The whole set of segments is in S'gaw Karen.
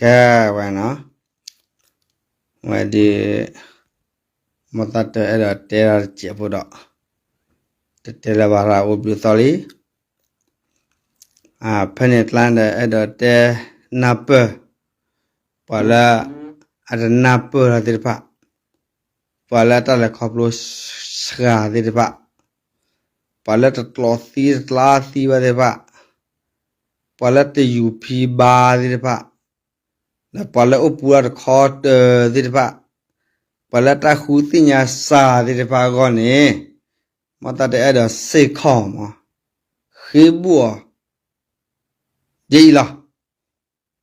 ကဲဝဲနီၤ, ဝဲဒ် မိၢ်သးတၢ်အဲၣ်ဒိးတဲတၢ်တစဲးဖိဒီး တတဲလၢၤဘၣ်ရၣ်အိၣ်ဘျုးသီလံ. ဖဲန့ၣ်ကျါဒီး အဲၣ်ဒိးတဲနၢ်ပၢၢ် ပှၤလၢအတနၢ်ပၢၢ်လီၤသ့ၣ်တဖၣ်, ပှၤလၢအတၢ်လဲၤခီဖျိစှၤသ့ၣ်တဖၣ်, ပှၤလၢတကျိးသံတကျါသံဘၣ်သ့ၣ်တဖၣ်, ပှၤလၢတယူၤဖံဘါသ့ၣ်တဖၣ်, ဒီးပှၤလၢအိၣ်ပူၤဒီးတခီတၢၤသ့ၣ်တဖၣ်, ပှၤလၢတၢ်ဃုသ့ၣ်ညါစှၤသ့ၣ်တဖၣ်အဂီၢ်န့ၣ်, မိၢ်သးတၢ်အဲၣ်ဒိးစ့ၢ်ကီးမး ဃ့ဘူၣ်အီၤ ဒ်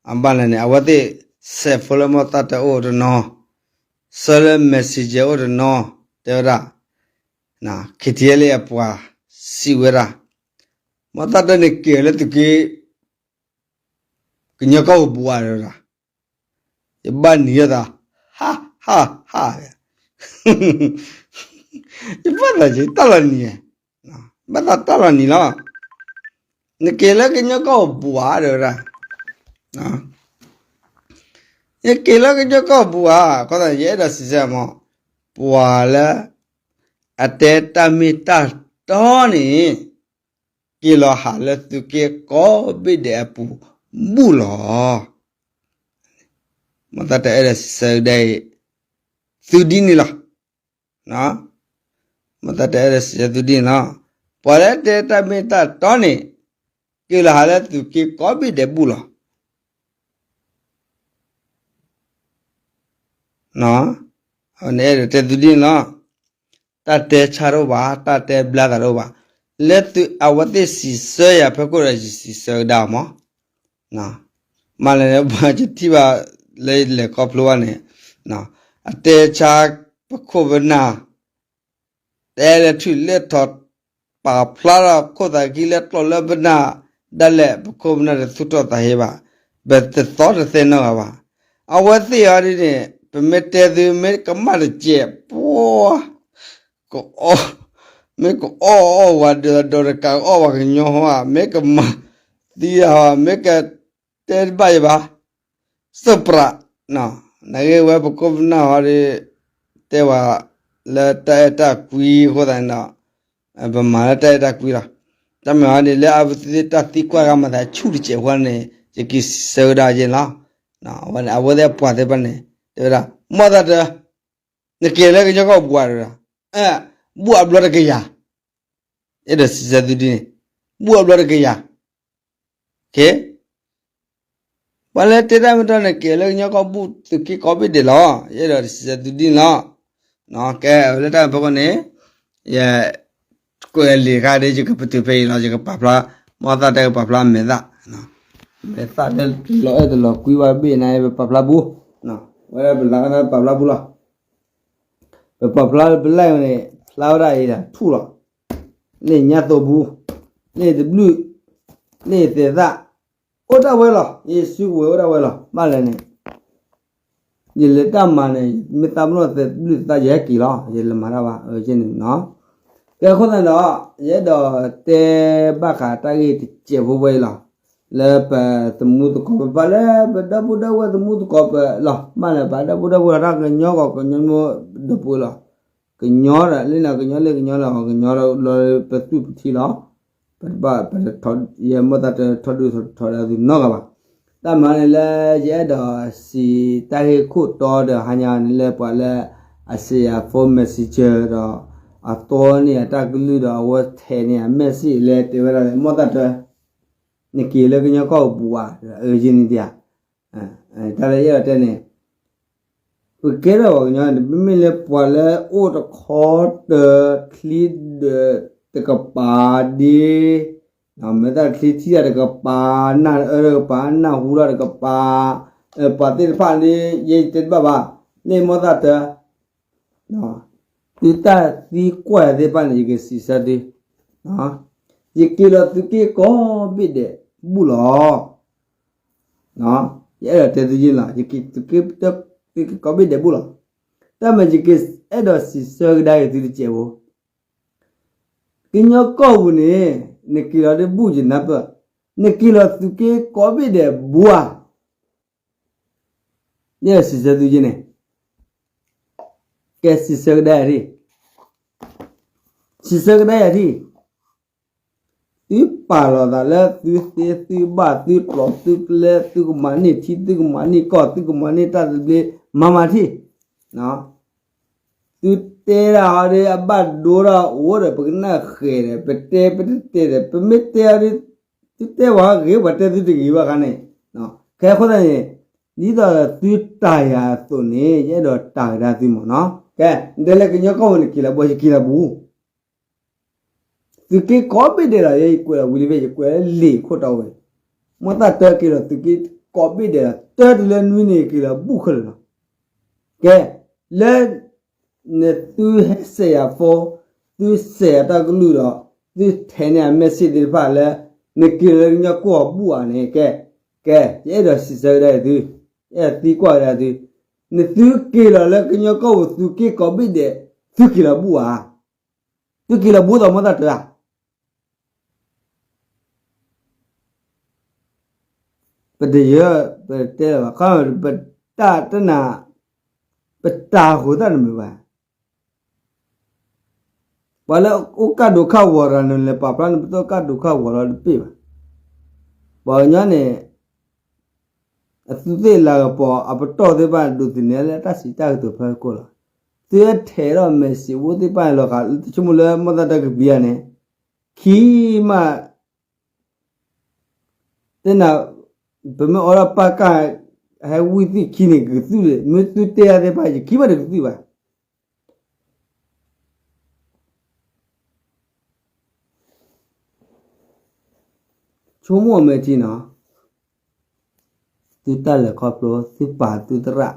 အံၤလီၤ. အဘၣ်လဲၣ်န့ၣ် အဝဲသ့ၣ် စဲးဖိလၢမိၢ်သးတၢ်အိၣ်တနီၤ, ဆှၢလၢ messenger အိၣ်တနီၤ, တဲဝဲဒၣ် KTLA အပှၤစံးဝဲဒၣ်, မိၢ်သးတၢ်န့ၣ်က့ၤလၢသုးက့ ကညီကီၢ်ပူၤဧါတဲဝဲဒၣ်, ယဘၣ်နံၤယသး, ဟးဟးဟး, ယဘၣ်သးတၢ်လီၤနံၤ, ဘၣ်သးတၢ်လီၤနံၤလီၤ. နက့ၤလၢကညီကီၢ်ပူၤဧါတဲဝဲဒၣ်, ယက့ၤလၢကညီကီၢ်ပူၤဧါ, အဃိသတး ယအဲၣ်ဒိးစံးဆၢမး, ပှၤလၢအတဲတၢ်မ့ၢ်တၢ်တီန့ၣ် က့ၤလီၤဟးလၢသုးက့ကိးဘ့ၣ်ဒဲးအပူၤဘူၣ်လီၤ. မိၢ်သးတၢ်အဲၣ်ဒိးစံးဆၢကဒါအံၤ သုဒ်န့ၣ်လီၤ. မိၢ်သးတၢ်အဲၣ်ဒိးစံးဆၢသုဒ်န့ၣ်လီၤ. ပှၤလၢတဲတၢ်မ့ၢ်တၢ်တီန့ၣ် က့ၤလီၤဟးလၢသုးက့ကိးဘ့ၣ်ဒဲးဘူၣ်လီၤ. နအဲၣ်ဒိးတဲသုဒ်န့ၣ်လီၤ. တၢ်တဲဆါတအိၣ်ဘၣ်, တၢ်တဲဘျါသးတအိၣ်ဘၣ်. လၢသုအဝဲသ့ၣ်စံးဆၢယၤဖီခိၣ်ဒီး ယစံးဆၢကဒါအီၤမး. မ့ၢ်လၢန့ၣ် ပှၤကထံၣ်ဘၣ်လၢလဲၤခီဖျိဘၣ်န့ၣ်, အတဲဆါပခိၣ်ပနၢ် တဲလၢထုးလၢထီၣ် ပာ်ဖျါထီၣ်ခိၣ်သးခံလၢကျိာ်လၢပနၢ် ဒၣ်လဲာ်ပခိၣ်ပနၢ်တသူၣ်ထီၣ်သးဟ့ဘၣ်, ပတသီတသဲနီတဂၤဘၣ်. အဝဲသ့ၣ်အံၤဒ်န့ၣ် ပမ့ၢ်တဲသု မ့ၢ်ကမၣ်တစဲး ပှၤ ကအီၣ်, မ့ၢ်ကအီၣ်အီၣ်ဝဲဒီး ဒီးတကးကအီၣ်ဝဲကညီဧါ, မ့ၢ်ကမၤသံဧါ, မ့ၢ်ကတဲတဘၣ်ယၤဘၣ် စီၣ်ပြး, နဂ့ၢ်ဝဲပခိၣ်ပနၢ်ဟီဒီး တဲဝဲလၢတၢ်အဲၣ်တၢ်ကွံအဃိသတးန့ၣ်ဒီး ပမၤလၢတၢ်အဲၣ်တၢ်ကွံလီၤ. တၢ်မၤဟီန့ၣ် လၢအဝဲသ့ၣ်တၢ်သံကွၢ်ဂၤမၤသးဆူၣ်တစဲးဖိန့ၣ် ယက့ၤစံးဆၢကဒါက့ၤလီၤ. အဝဲသ့ၣ်အပှၤသ့ၣ်တဖၣ်န့ၣ် တဲဝဲဒၣ် မိၢ်သးတၢ် နက့ၤလၢကညီကီၢ်ပူၤဧါ, ဘူၣ်အဘျီတကယၤ, အဲၣ်ဒိးစံးဆၢသုဒ်န့ၣ်, ဘူၣ်အဘျီတကယၤ, ပှၤလၢတဲတၢ်မ့ၢ်တၢ်န့ၣ် က့ၤလၢကညီကီၢ်ပူၤ သုးက့ကိးဘ့ၣ်ဒဲးလီၤ, အဲၣ်ဒိးစံးဆၢသုဒ်န့ၣ်လီၤ. ကဲလၢတၢ်ဖီခိၣ်န့ၣ် ယ ကွဲးလံာ်ခါဒီး ယကပတုာ်ဖဲအံၤလီၤ, ယကပာ်ဖျါ, မိၢ်သးတၢ်ကပာ်ဖျါမဲာ်သၣ်, မဲာ်သၣ်လၢလီၤအဲၣ်တလီၤကွံဘၣ်တဘ့ၣ်န့ၣ် ပပာ်ဖျါပူၤ, ဝဲဒၣ်ပလၢကနၣ်ပာ်ဖျါပူၤလီၤ. ပပာ်ဖျါလၢပလဲၢ်န့ၣ် ဖျါဝဲဒၣ်အံၤဒၣ်ထူၣ်လီၤ. လၢညါသိးပူၤ, လၢတဘျုး, လၢသဲးသၣ်, အိၣ်ဒၣ်ဝဲလီၤ. ယ့ၣ်ၡူးကဝဲၤအိၣ်ဒၣ်ဝဲလီၤ. ဘၣ်လဲၣ်န့ၣ် ယလဲၤတၢ်မၤန့ၣ် မ့ၢ်သးပ့ၤနီၣ်သဲးဘျုးသးယဟဲက့ၤလီၤ. ယလဲၤမၤတၢ်ဘၣ် အၢကန့ၣ်နီၤ. ကဲအဃိသတးဒီး ယအဲၣ်ဒိးတဲဘၣ်ဃးတၢ်ဂ့ၢ်တစဲးဖိဝဲအံၤလီၤ. လၢပသမူသကိးပပာ်လၢပဒီပုၢ်ဒီဝဲၢ်သမူသကိးပလီၤ. မ့ၢ်လၢပဒီပုၢ်ဒီဝဲၢ်တၢ်ကညီဂီၢ်ကညီမ့ၢ်ဒီပုၢ်လီၤ. ကညီဒီးလၢန့ၣ် ကညီလၢကညီလၢကညီလၢပသူၣ်ပထံလီၤ. ပတဘၣ်ပတထီ ယဲမိၢ်သးတထီဒုၣ်ထီဒါသုနီတဂၤဘၣ်. တၢ်မၤန့ၣ်လၢ ယအဲၣ်ဒိးစံးတၢ်ဟ့ၣ်ခိၣ်တီဒီးဟါညါန့ၣ်လၢပှၤလၢ အစံးယၤ phone messenger ဒီး အသီန့ၢ်အတၢ်ကလုၢ်ဒီးအဝဲထဲးန့ၢ်အ message လၢတဲဝဲဒၣ်လၢမိၢ်သးတၢ် နက့ၤလၢကညီကီၢ်ပူၤဧါ အၢယဲန့ၣ်ဒၣ် တၢ်လၢယအဲၣ်ဒိးတဲန့ၣ် ပကဲထီၣ်ပှၤကညီန့ၣ် ပမ့ၢ်လၢပှၤလၢအိၣ်တခီတၢၤ ချံဒီးတကပၤဒ့ မ့ၢ်တၢ်ချံထံၣ်တၢ်တကပၤ နၢ်အၢတကပၤ နၢ်ဟူတၢ်တကပၤ ပှၤသ့ၣ်တဖၣ်န့ၣ် ယဲယတဲတဘၣ်ဘၣ် လၢမိၢ်သးတၢ် သုတၢ်သံကွၢ်သ့ၣ်တဖၣ်န့ၣ် ယကစံးဆၢသု ယက့ၤလီၤသုးက့ကိးဘ့ၣ်ဒဲးဘူၣ်လီၤ. ယအဲၣ်ဒိးတဲသုယ့ၢ်လီၤ ယက့ၤသုးက့ကိးဘ့ၣ်ဒဲးဘူၣ်လီၤ. တၢ်မၤယကအဲၣ်ဒိးစံးဆၢကဒါက့ၤသုတစဲးဖိ ကညီကီၢ်ပူၤန့ၣ် နက့ၤလီၤဒ်ဘူၣ်ယနၢ်ပၢၢ် နက့ၤလီၤသုးက့ကိးဘ့ၣ်ဒဲးဘူၣ်ဧါ. ယဲစံးဆၢသုက့န့ၣ်, ကဲစံးဆၢကဒါယၤထံၣ်, စံးဆၢကဒါယၤထံၣ်, သုပာ်လီၤသးလၢသုသ့သုဘၣ်သုကျိၤသုကျဲ သုကမၤန့ၢ်ထံ သုကမၤန့ၢ်ကီၢ် သုကမၤန့ၢ်တၢ်သဘျ့ မၤမၤထံၣ်, သုတဲဒၣ်အီၤဒီး အဘၣ်ဒိဒီးအိၣ်ဒီး ပကနၣ်ဃဲၤဒီး ပတဲပတတဲဒီး ပမ့ၢ်တဲအီၤဒီး သုတဲပှၤဂ့ၤ ပှၤတဲသုတဂ့ၤဘၣ်ခါန့ၣ်, ခဲအဃိသတးန့ၣ် ဒ်သိးသုတၢ်ယၤအသိးန့ၣ် ယအဲၣ်ဒိးတၢ်ကဒါသုမ့ၢ်နီၤ, ကဲ, နတဲလၢကညီကီၢ်ပူၤန့ၣ် က့ၤလီၤဘှီ ယက့ၤလီၤဘူး သုးက့ကိးဘ့ၣ်ဒဲးလီၤ, ယကွဲးလီၤဝံၤလံဖဲ ယကွဲးလၢလ့ၣ်ခိၣ်တီဝဲ, မိၢ်သၣ်တၢက့ၤလီၤသုးက့ကိးဘ့ၣ်ဒဲးလီၤ, တၢတုၤလၢနွံန့ၣ်က့ၤလီၤဘူးခဲလၢာ်လီၤ. ကဲ, လၢ နသုဟဲစဲးယၤဖိ, သုစဲးယၤတၢ်ကလုၢ်ဒီး သုထဲးန့ၢ်အ message သ့ၣ်တဖၣ်လၢ နက့ၤလီၤလၢကညီကီၢ်ပူၤဧါန့ၣ် ကဲ, ကဲ, ယအဲၣ်ဒိးစံးဆၢကဒါသု, ယအဲၣ်ဒိးသံကွၢ်ကဒါသု, နသုက့ၤလီၤလၢကညီကီၢ်ပူၤ သုးက့ကိးဘ့ၣ်ဒဲး သုက့ၤလီၤဘူးဧါ, သုက့ၤလီၤဘူးသိးမိၢ်သၣ်တၢဧါ ပတယၢ ပတဲလၢၤဘၣ်, ခီ ပတၢ်တနၤ ပတၢ်ဟူးတၢ်တမုာ်ဘၣ်. ပှၤလၢအိၣ်ကၣ်ဒိးခၣ်ဝီၤတဂၤန့ၣ် လဲၤပာ်ဖျါန့ၣ် ပတအိၣ်ကၣ်ဒိးခၣ်ဝီၤလီၤတပ့ၢ်ဘၣ်. ပှၤကညီန့ၣ် အသူးသ့ၣ်လၤကပီၤ အပတီၢ်သ့ၣ်တဖၣ် ဒိးသန့ၤလၢတၢ်စံးတၢ်ကတိၤဖဲခိၣ်လီၤ. သုဟဲထဲးထီၣ် message ဖိသ့ၣ်တဖၣ်န့ၣ်လီၤဃာ် တဆိကမိၣ်လၢမိၢ်သၣ်တၢ်ကပံၤဧါန့ၣ် ခံမး သ့ၣ်နၤ ပမ့ၢ်အိးထီၣ်ပာ်ကၢ် ဟဲဝံသ့ၣ်ခံန့ၣ် ကကသုၣ်လံ, မ့ၢ်သုတဲအါသ့ၣ်တဖၣ် ယခံမးတကသုၣ်ဘၣ်. ဆိကမိၣ်အမဲာ်ထံနီၤ, သုတၢ်လဲၤခီဖျိ သုပာ်သုသရၣ်,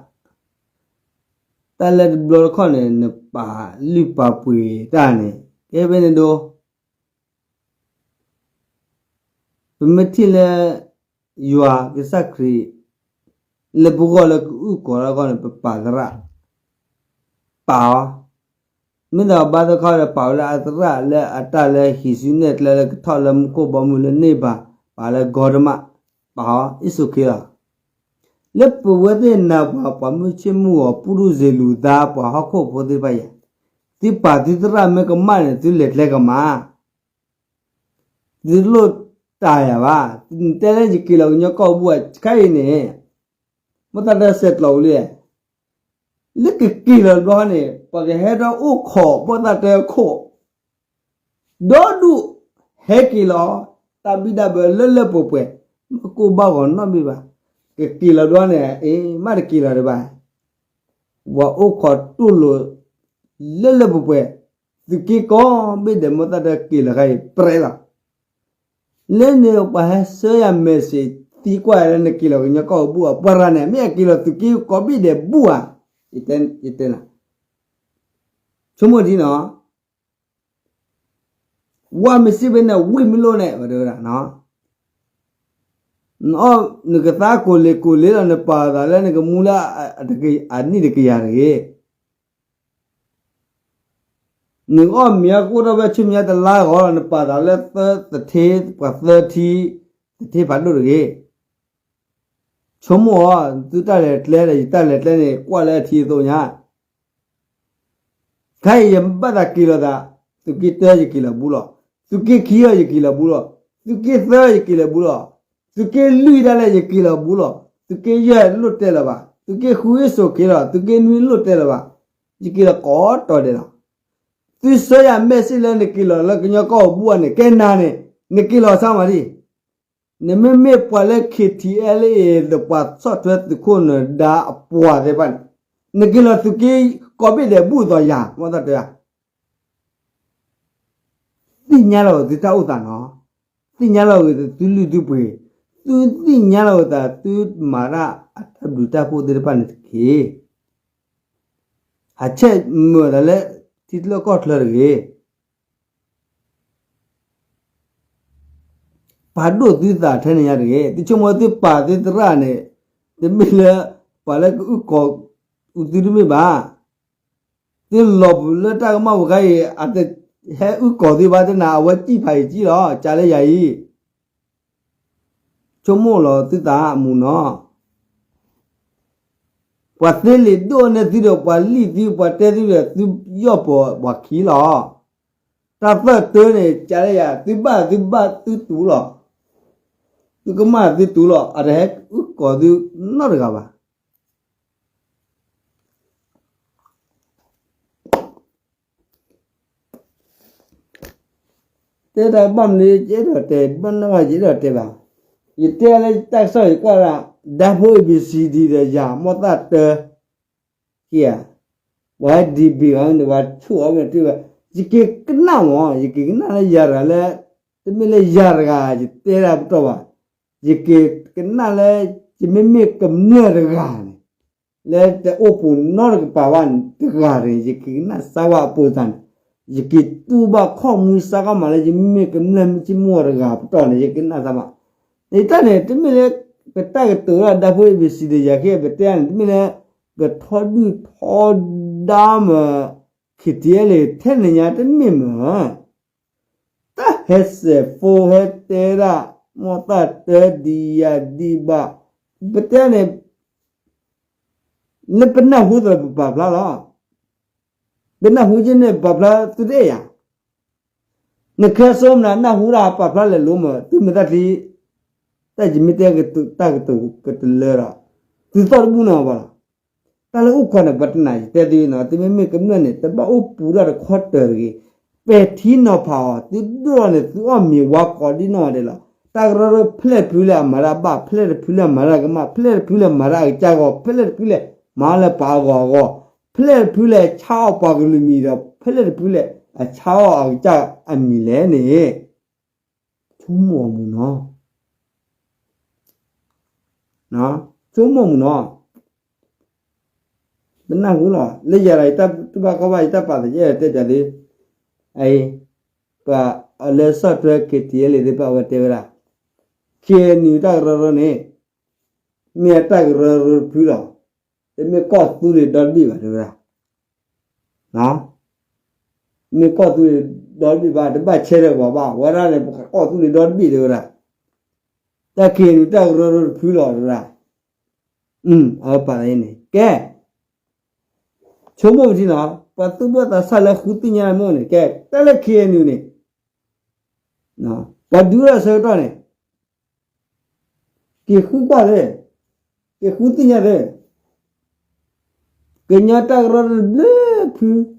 တၢ်လၢတဘျီတခီၣ်န့ၣ် နပာ်လုၢ်ပာ်ပှ့ၤတၢ်န့ၣ် ကဲဖဲန့ၣ်ဒိ ပမ့ၢ်ထံၣ်လၢ ယွၤကစၢ်ခရံာ် လၢပဂီၢ်လၢကအုၣ်ကီၤထီၣ်အဂီၢ်န့ၣ် ပပာ်သရၣ် ပာ်အီၤ, မ့ၢ်ဒီးဘါသခီဒီး ပာ်ဝဲလၢအသရၣ်လၢအတၢ်လၢဟံးစုနဲၣ်ကျဲလၢကထီၣ်လၢမူခိၣ်ဘီမုၢ်လၢန့ၢ်ဘၣ် ပာ်လၢဂေါတမ, ပာ်အီၤ it's okay လီၤ. လၢပဝဲသ့ၣ်နၤပှၤ ပှၤမုၢ်ဆ့ၣ်မုၢ်ဂီၤ ပုၢ်ဒူၣ်စ့လူၤသး ပှၤဟီၣ်ခိၣ်ဖိသ့ၣ်တဖၣ်ယၤ, သုပာ်သုသရၣ်မ့ၢ်ကမၣ်န့ၣ် သုလဲၤကျဲကမၣ် သုလိၣ်တၢ်ယၤဘၣ်. နတဲလၢယက့ၤလီၤကညီကီၢ်ပူၤဘၣ် ခဲအံၤန့ၣ် မိၢ်သၣ်တၢ်ဆဲးကျိးဝံၤလံ, လၢကက့ၤလီၤတဘျီန့ၣ် ပှၤကဟဲထီၣ်အိၣ်ခိးမိၢ်သၣ်တၢ်ခိၣ် ဒီဒူၣ် ဟဲက့ၤလီၤ တၢ်ဘံၣ်တၢ်ဘၢလၢလၢပှဲၤပှဲၤ မ့ၢ်ကိၢ်ဘၣ်ဂီၤနီတဘ့ၣ်ဘၣ်. ကက့ၤလီၤတဘျီန့ၣ် အ့ မ့ၢ်တက့ၤလီၤတဘၣ် ပှၤအိၣ်ခိးတူၢ်လိာ် လၢလၢပှဲၤပှဲၤ, သုးက့ကိးဘ့ၣ်ဒဲး မိၢ်သၣ်တၢ်က့ၤလီၤခါအံၤ ပြဲလီၤ. လၢန့ၣ်ပှၤဟဲဆှၢယၤ message သံကွၢ်ယၤလၢနက့ၤလီၤကညီကီၢ်ပူၤဧါ, ပှၤရၤန့ၣ် မ့ၢ်အက့ၤလီၤသုးက့ကိးဘ့ၣ်ဒဲးဘူးဧါ, ယတဲနၤ, ဆိကမိၣ်ထံနီၤ ဝါမ့ၢ်စံးဖဲန့ၣ် ဝံၣ်မ့ၢ်လိၣ်န့ၣ် ဝဲဒၣ်, နအီၣ်နကသါကိၢ်လ့ၤကိၢ်လ့ၤလီၤ နပာ်သးလၢနကမူလၢအနံၣ်တကယၤတဂ့ၤ. နကအီၣ်မ့ၤအကိၢ်ထီၣ်ဖဲဆူမဲာ်ညါတလါဂီၤလီၤ နပာ်သးလၢသထ့ ပှၤသၢထံ သထ့ဖးဒိၣ်တဂ့ၤ. ဆိကမိၣ်အီၤ သုတၢ်လဲၤကျဲဒီး ယတၢ်လဲၤကျဲန့ၣ် ကွၢ်လၢအထံအသိးညါ ခဲအံၤယဘၣ်သးက့ၤလီၤသး, သုးက့တၢယက့ၤလီၤဘူးလီၤ, သုးက့ခံအီၤယက့ၤလီၤဘူးလီၤ, သုးက့သၢယက့ၤလီၤဘူးလီၤ, သုးက့လွံၢ်ဒၣ်လဲာ်ယက့ၤလီၤဘူးလီၤ, သုးက့ယဲၢ်လိၣ်တဲလၢၤဘၣ်, သုးက့ဃုအ့ၣ်စိာ်က့ၤလီၤ, သုးက့နွံလိၣ်တဲလၢၤဘၣ်, ယက့ၤလီၤကိးတီၤဒဲးလီၤ. သုဆှၢယၤ message လၢနက့ၤလီၤလၢကညီကီၢ်ပူၤဘၣ်န့ၣ် ကဲနၤန့ၣ် နက့ၤလီၤဆါမးဒံး နမ့မ့ၢ်ပှၤလၢ ခ့ထံအဲလ်အ့ ဒီးပှၤဆီၣ်ထွဲသုးခိၣ်နၢၤဒါအပှၤသ့ၣ်တဖၣ်န့ၣ်, နက့ၤလီၤသုးက့ကိးဘ့ၣ်ဒဲးဘူးသိးယၤ မ့ၢ်သးတၢ်, သ့ၣ်ညါလီၤဂ့ၤသုတၢ်အိၣ်သးနီၤ, သ့ၣ်ညါလီၤဂ့ၤသုလုၢ်သုပှ့ၤ, သုသ့ၣ်ညါလီၤဂ့ၤသုသုမၤတၢ်အတၢ်ဘျုးတၢ်ဖှိၣ်သ့ၣ်တဖၣ်န့ၣ်တက့ၢ်. ဟးဆဲးမုာ်သးလၢထံချၢကီၢ်ချၢတဂ့ၤ. ပာ်ဒိၣ်သုသးထဲန့ၣ်ညါတဂ့ၤ. သုဆိကမိၣ်သုပာ်သုသရၣ်န့ၣ် တမ့ၢ်လၢ ပှၤလၢကအုၣ်ကီၤအသုတမ့ၢ်ဘၣ်. သုလီၤပူၤလၢတၢ်ကမၣ်ပူၤခါအံၤ အတဟဲအုၣ်ကီၤသုဘၣ်သနာ် အဝဲစံၣ်ဖးယံၤကံလီၤ ကၢလၢယၤအံၤ ဆိကမိၣ်လီၤသုသးအမူးနီၤ. ပှၤသ့လံာ်ဒိၣ်န့ၢ်သုဒီး ပှၤလံၣ်သု ပှၤတဲသုဒီး သုယီၢ်ပှၤခံလီၤ. တၢ်သၢၣ်တၢန့ၣ် ကလၢယၤ သုဘၣ်သုဘၣ်သုတူၤလီၤ. သုကမၣ်သုတူၤလီၤ. အတဟဲအုၣ်ကီၤသုနီတဂၤဘၣ်. တဲတၢ်ဘၣ်မနုၤ ယအဲၣ်ဒိးတဲ ဘၣ်နီၢ်ဘၣ်ယအဲၣ်ဒိးတဲဘၣ်. ယတဲလၢတၢ်ကစီၣ်ယကွၢ်ဒၣ် ဒၢဖိ A B C D ဒီးယၤ မိၢ်သၣ်တၢ က့ၤဧါ, ပှၤဟဲဒံးဘ့ၣ်အီၤန့ၣ် ပှၤဆူၣ်အီၤမ့ၢ်တ့ၢ်ဘၣ်, ယက့ၤကနၣ်မး ယက့ၤကနၣ်လၢယၤတဂၤလၢ တမ့ၢ်လၢယၤတဂၤ ယတဲဒၣ်ပတီၢ်ဘၣ်, ယက့ၤကနၣ်လၢ ယမ့မ့ၢ်ကမျၢၢ်တဂၤန့ၣ် လၢတအိၣ်ပူၤနီတကပၤဘၣ်တဂၤန့ၣ် ယက့ၤကနၣ်စၢ်ဝဲအပိာ်သးန့ၣ်, ယက့ၤတူၢ်ဘၣ်ခီၣ်မူစၢ်ကီၢ်မးလၢ ယမ့မ့ၢ်ကမျၢၢ်မုၢ်ဆ့ၣ်မုၢ်ဂီၤတဂၤပတီၢ်န့ၣ် ယကနၣ်စၢ်မး, ယတၢ်န့ၣ် တမ့ၢ်လၢ ပတၢ်ကတိၤလၢဒၢဖိ A B C ဒီးယၤ က့ၤပတဲန့ၣ် တမ့ၢ်လၢ ပထီဒုၣ်ထီဒါမး K T L A ထဲန့ၣ်ညါတမ့ၢ်မး တၢ်ဟဲစဲးဖိဟဲတဲဒၣ် မိၢ်သၣ်တၢဒံးယၤဒံးဘၣ်, ပတဲန့ၣ် လၢပနၢ်ဟူသးပပာ်ဖျါလီၤ. ပနၢ်ဟူက့န့ၣ်ပာ်ဖျါသုတအဲၣ်ယၤ, နခဲစိမနၤနၢ်ဟူဒၣ်ပာ်ဖျါလဲၤလိမး သုမ့ၢ်တၢ်ချံ တၢ်ယမ့ၢ်တဲတၢ်ကတိၤကတလၢဒီး သုသီၣ်တဘူၣ်နီၤဘၣ်လီၤ. တၢ်လၢအိၣ်ခိးန့ၣ် ပှၤတနာ်ယတဲသုနီၤ သုမ့မ့ၢ်ကမျၢၢ်န့ၣ် တဘၣ်အိၣ်ပူၤဒၣ်တခီတၢၤတဂ့ၤ, ပဲာ်ထံနီၤဖးအီၤ သုဒိၣ်လီၤန့ၣ် သုအီၣ်မ့ၤဝါကိးဒံနီၢ်ဂၤဒဲးလီၤ. တၢ်ကရၢကရိဖဲလဲၣ်တဖုလဲၣ်အမၤတၢ်ဘၣ်, ဖဲလဲၣ်တဖုလဲၣ်မၤတၢ်ကမၣ်, ဖဲလဲၣ်တဖုလဲၣ်မၤတၢ်အကစၢ်ဂီၤ, ဖဲလဲၣ်တဖုလဲၣ်မၤလၢပှၤအဂီၤအဂီၢ်, ဖဲလဲၣ်တဖုလဲၣ်ဆါအီၣ်ပှၤကလုာ်မံၤဒီး ဖဲလဲၣ်တဖုလဲၣ်အဆါအီၣ်အကစၢ်အမံၤလဲၣ်န့ၣ် ဆိကမိၣ်မုာ်နီၤ, ဆိကမိၣ်မုာ်နီၤ, ပနၢ်ဟူလီၤ လၢယၤဒီးယတၢ်တူၢ်ဘၣ်ခီဘၣ် ယတၢ်ပာ်သးယအဲၣ်ဒိးတဲပၠးသု, အအံၤ ပှၤလၢဆီၣ်ထွဲ K T L A သ့ၣ်တဖၣ်အဝဲတဲဝဲဒၣ် K N U တၢ်ကရၢကရိန့ၣ် မ့ၢ်အတၢ်ကရၢကရိတဖုလီၤ. တမ့ၢ်ကီၢ်သူလ့ၤဒီတဘ့ၣ်ဘၣ် တဲဝဲဒၣ်, မ့ၢ်ကီၢ်သူလ့ၤဒီတဘ့ၣ်ဘၣ် တဘၣ်ဆဲးဒီးပှၤဘၣ် ဝဲဒၣ်န့ၣ် ပကီၢ်သူလ့ၤဒီတဘ့ၣ် တဲဝဲဒၣ်, တၢ် K N U တၢ်ကရၢကရိတဖုလီၤ တဲဝဲဒၣ်, အဝဲပာ်သးအံၤန့ၣ် ကဲ ဆိကမိၣ်ပထံနီၤ ပှၤသူၣ်ဘီၣ်သးစၢ်လၢဃုသ့ၣ်ညါမ့ၢ်န့ၣ် ကဲ တၢ်လၢ K N U န့ၣ် ပှၤဒုးအိၣ်ထီၣ်ဆၢကတီၢ်န့ၣ် က့ၤဃုကွၢ်သ့, က့ၤဃုသ့ၣ်ညါသ့, ကညီတၢ်ကရၢတဘျုး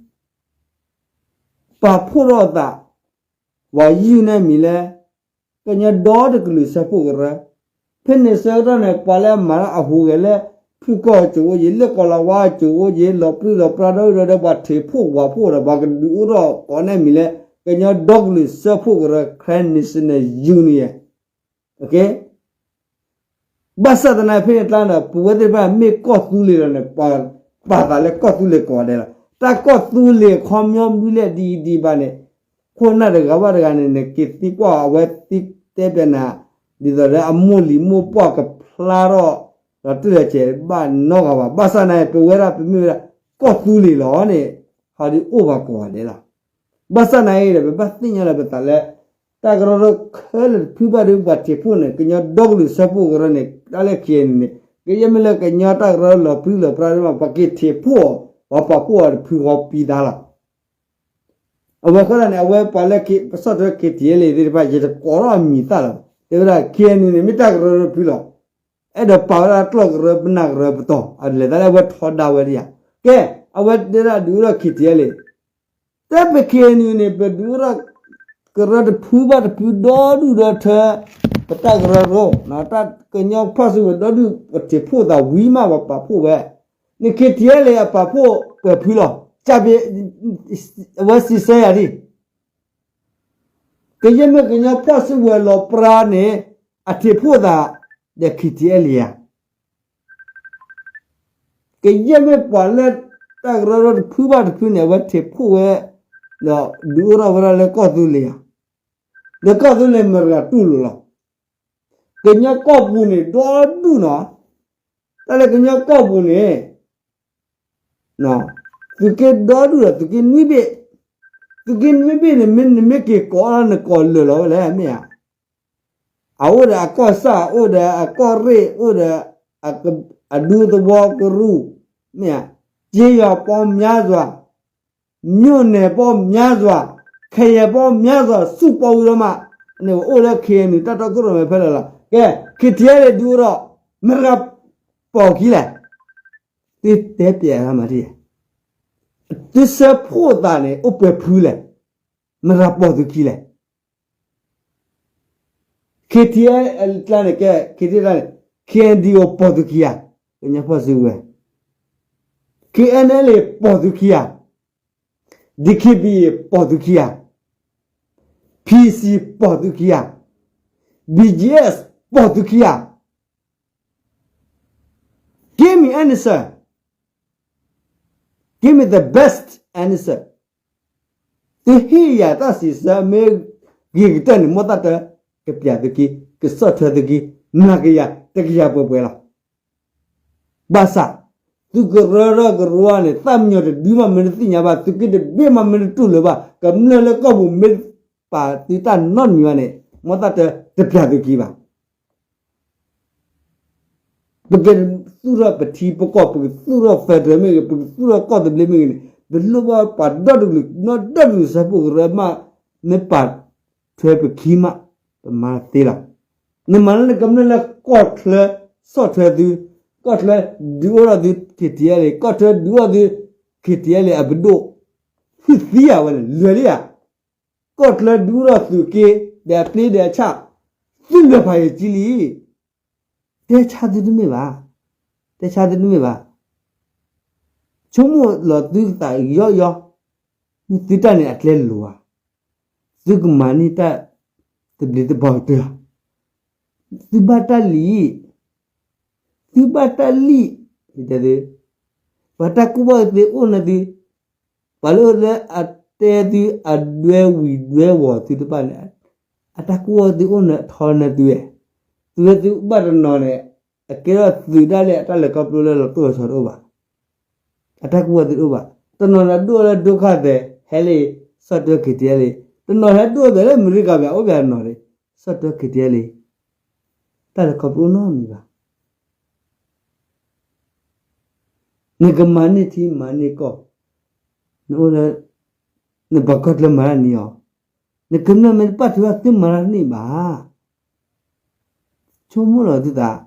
ဖု ပာ်ဖှိၣ်ထီၣ်အသး ပှၤယုၢ်န့ၢ်မံၤလၢ ကညီဒီတကလုာ်စၢဖှိၣ်ကရၢ, ဖဲန့ၣ်ဆၢကတီၢ်န့ၣ် ပှၤလၢအမၤတၢ်အဟူးဂဲၤလၢ ဖုၣ်ကီၢ်အစိၤအိၣ်က့ၤ လၢကီၢ်လီၤဝါအစိၤအိၣ်က့ၤ လီၤပြံလီၤပြါဒီးဒီး ပှၤထံးဖှိၣ်ဝးဖှိၣ်ဒီး ပှၤကဒုးအိၣ်ထီၣ်ကိးန့ၢ်မံၤလၢ ကညီဒီကလုာ်စၢဖှိၣ်ကရၢ Karen National Union ဘၣ်ဆၣ်သနာ်က့ဖဲန့ၣ်တခါဒီး ပဝဲသ့ၣ်တဖၣ်မ့ၢ်ကီၢ်သူလ့ၤလီၤန့ၣ် ပာ်သးလၢကီၢ်သူလ့ၤကိးဂၤဒဲးလီၤ. တၢ်ကီၢ်သူလ့ၤခီပညီမနုၤလဲၣ်ဒ်အံၤဒ်အံၤဘၣ်န့ၣ် ခိၣ်နၢ်တဂၤဘၣ်တဂၤန့ၣ် နက့ၤသံကွၢ်အဝဲသံတဲပျးနၤ ဒ်သိးလၢအမိၢ်လံၤမိၢ်ပှၢ်ကဖျါထီၣ် ဒီးတၢ်လဲၤစဲးဘၣ်နီတဂၤဘၣ်. ဘၣ်ဆၣ်သနာ်က့ ပဝဲဒၣ်ပမ့ၢ်ဝဲဒၣ် ကီၢ်သူလ့ၤလီၤန့ၣ် ဟီဒ်အိၣ်ပှၤကိးဂၤဒဲးလီၤ. ဘၣ်ဆၣ်သနာ်က့ဒီး ပဘၣ်သ့ၣ်ညါလၢပသးလၢ တၢ်ကရၢကရိခဲလၢာ်တဖုဘၣ်ဒီး ပှၤထံးဖှိၣ်န့ၣ် ကညီဒီကလုာ်စၢဖှိၣ်ကရၢန့ၣ် တၢ်လၢခံဂၤန့ၣ်န့ၣ် ကယဲၢ်မ့ၢ်လၢကညီတၢ်ကရၢလီၤပြံလီၤပြါဒ်မး ပှၤက့ၤထံးဖှိၣ်အီၤ ပှၤပာ်ဖှိၣ်အီၤတဖုဃီပံသးလီၤ. အဝဲဃီဒၣ်န့ၣ် အဝဲပှၤလၢပဆီၣ်ထွဲ K T L A သ့ၣ်တဖၣ် ယတကိးထီၣ်အမံၤသၣ်လီၤ. တဲဝဲဒၣ် ခံဂၤန့ၣ်န့ၣ် မ့ၢ်တၢ်ကရၢတဖုလီၤ. အဲၣ်ဒိးပာ်ဝဲဒၣ်ကျီၢ်ကရၢပနၢ်ကရၢပတီၢ် အလဲၤသးလၢအဝဲထီဒါဝဲဒၣ်ယၤ. ကဲ အဝဲတဲဒၣ်ဒုးအိၣ်ထီၣ် K T L A တဲပ K N U န့ၣ် ပဒုးအိၣ်ထီၣ်ကရၢတဖုဘၣ်တဖုဒီဒူၣ်ဒီထၢ ပတၢ်ကရၢကရိ တၢ်ကညီဖီၣ်စုကဝဲၤဒီဒူၣ် ပထံးဖှိၣ်သးဝံၤမး ပှၤပာ်ဖှိၣ်ဝဲ န့ၣ် K T L A အပာ်ဖှိၣ်ပှဲၤဖုလီၤ. ကၢ်ဘ့ အဝဲစံးဆၢယၤဒ် ကယဲၢ်မ့ၢ်ကညီဖီၣ်စုကဝဲၤလီၤပြါန့ၣ် အထံးဖှိၣ်သးဒီး K T L A ဧါ. ကယဲၢ်မ့ၢ်ပှၤလၢတၢ်ကရၢကရိတဖုဘၣ်တဖုန့ၣ် အဝဲထံးဖှိၣ်ဝဲ ဒီးဒုးအိၣ်ထီၣ်ဝဲဒၣ်လၢကီၢ်သူလ့ၤဧါ. ဒီးကီၢ်သူလ့ၤမတၤတဂၤတူၢ်လိာ်လီၤ. ကညီကီၢ်ပူၤန့ၣ် ဒီဒူၣ်နီၤ. တၢ်လၢကညီကီၢ်ပူၤန့ၣ် သုးက့ဒီဒူၣ်ဒီး သုးက့နွံဘ့ၣ်, သုးက့နွံဘ့ၣ်န့ၣ် မ့ၢ်နမ့ၢ်က့ၤကိးအီၤ နကိးလၢာ်လီၤဝဲလဲၣ် မ့ၢ်ဧါ. အအိၣ်ဒီးအကီၢ်ဆၣ် အိၣ်ဒီးအကီၢ်ရ့ၣ် အိၣ်ဒီး အဒူသဝီကရူၢ် မ့ၢ်ဧါ, ကျေးရွာပေါင်းများစွာ, မြို့နယ်ပေါင်းများစွာ, ခရိုင်ပေါင်းများစွာ စုပေါင်းပြီးတော့မှ န့ၣ်အိၣ်လၢ KNU တၢ်တီခိၣ်ရိၣ်မဲဖဲလဲၣ်လီၤ. ကဲ KTLA ဒုးအိၣ်ဒီး မတၤဂၤပိာ်ခံလဲၣ်. သုတဲပျဲးအါမးထံၣ်, သုဆၢဖှိၣ်သးန့ၣ် အိၣ်ပှဲၤဖုလဲၣ်, မတၤပိာ်သုခံလဲၣ်. KTLA ကျါန့ၣ် ကဲ KTLA န့ၣ် KNDO ပိာ်သုခံဧါ, ကညီဖီၣ်စုကဝဲၤ, KNLA ပိာ်သုခံဧါ, DKBA ပိာ်သုခံဧါ, PC ပိာ်သုခံဧါ, BGF ပိာ်သုခံဧါ. Give me answer. Give me the best answer. သုဟ့ၣ်ယၤတၢ်စံးဆၢမ့ၢ်ဂ့ၤကတၢၢ်န့ၣ် မိၢ်သးတၢ်ကပျးသုခံ, ကဆီၣ်ထွဲသုခံ, မၤကယၤတကယၤပှဲၤပှဲၤလီၤ. ဘၣ်ဆၣ် သုကရၢထီၣ်ကရၢန့ၣ် သၣ်မံယီၤတဒုမးမ့ၢ်တသ့ၣ်ညါဘၣ်, သုးက့တဘ့ၣ်မးမ့ၢ်တတူၢ်လိာ်ဘၣ်, ကမျၢၢ်လၢကီၢ်ပူၤမ့ၢ်ပာ်သုတၢ်နီတမံၤဘၣ်န့ၣ် မိၢ်သးတၢ်တပျးသုခံဘၣ်. ပကသူၣ်ထီၣ်ပထံပကီၢ်, ပကသူၣ်ထီၣ် federal မ့ၢ်ဂ့ၤ, ပကသူၣ်ထီၣ်ကီၢ်သဘျ့မ့ၢ်ဂ့ၤန့ၣ် ပလိၣ်ဘၣ်ပှၤဒီတကလုာ် နီၢ်ဒီတကလုာ်ဆၢဖှိၣ်ကရၢမး, မ့ၢ်ပာ်ထွဲပခံမး, ပမၤသ့လီၤ. နမၤလၢနကမျၢၢ်လၢကီၢ်ချၢဆီၣ်ထွဲသု, ကီၢ်ချၢဒုးအိၣ်ထီၣ်သု KTLA, ကီၢ်ချၢဒုးအိၣ်ထီၣ်သု KTLA အပဒိၣ်, သုသံဧါဝဲန့ၣ် လဲၤလံဧါ. ကီၢ်ချၢဒုးအိၣ်ထီၣ်သုးက့, ဒီးအပျ့ဒီးအဆၣ်, သုလဲၤဖးယံာ်ကံလံ. တဲဆါသုတမ့ၢ်ဘၣ်, တဲဆါသုတမ့ၢ်ဘၣ်. ဆိကမိၣ်လီၤသုသးယီယီ, မ့ၢ်သုတၢ်န့ၣ်အကျဲလိၤဧါ, သုကမၤန့ၢ်တၢ်သဘျ့သဘီၣ်ကတၢၢ်ဧါ, သုဘၣ်တၢ်လံ, သုဘၣ်တၢ်လံ, ပှၤတၢ်ကူၣ်ဘၣ်သုအိၣ်နသု, ပှၤလၢအတဲသုအဒွဲဝံၤဒွဲဝီၤသုတဖၣ်န့ၣ်, အတၢ်ကူၣ်ဘၣ်သုအိၣ်နထီနသုဧါ, သုဝဲသုဘၣ်တနီၤန့ၣ်, အကဲထီၣ်သုးဒၣ်လဲာ်အတၢ်လဲၤခီဖျိလၢလီၤတိၢ်လီၤဆီတအိၣ်ဘၣ်. အတၢ်ကူၣ်ဘၣ်သုတအိၣ်ဘၣ်. တနီၤန့ၣ်ဒိၣ်လၢဒိခါသဲး ဟဲလၢ ဆီၣ်ထွဲ KTLA, တနီၤဟဲဒိၣ်သဲးလၢအမဲရကၤဘၣ် အိၣ်ဘၣ်တနီၤန့ၣ် ဆီၣ်ထွဲ KTLA, တၢ်လဲၤခီဖျိနီတမံၤဘၣ်. နကမၤန့ၢ်ထံမၤန့ၢ်ကီၢ်, နအိၣ်လၢ နပှၤကီၢ်ချၢမၤတၢ်န့ၢ်အီၤ, နကမျၢၢ်မ့ၢ်တပာ်ထုးဘၣ်သုမၤတၢ်န့ၢ်ဘၣ်. ဆိကမိၣ်လီၤသုသး,